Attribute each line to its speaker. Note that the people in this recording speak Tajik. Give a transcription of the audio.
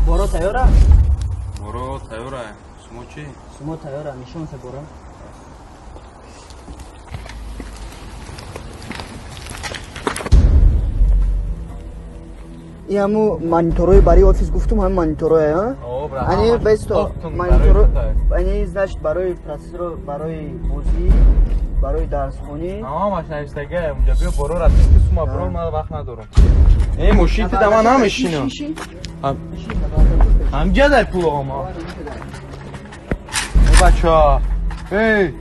Speaker 1: Боро тайёра?
Speaker 2: Боро тайёра. Сумо чӣ?
Speaker 1: Сумо тайёра, нишон се бора. И ҳаму мониторҳои барои офис гуфтум, ҳами мониторҳое, а? Ани бесто мониторо, ани значит барои процессоро, барои бозӣ, барои дарсхонӣ.
Speaker 2: Ҳамаш навиштагиа унҷа. Биё боро рафтем, ки сума бирор, ман вақт надорам. Э, мошин ти да ман намешинам. Ҳамҷа дай пул ома. Э, бача. Эй,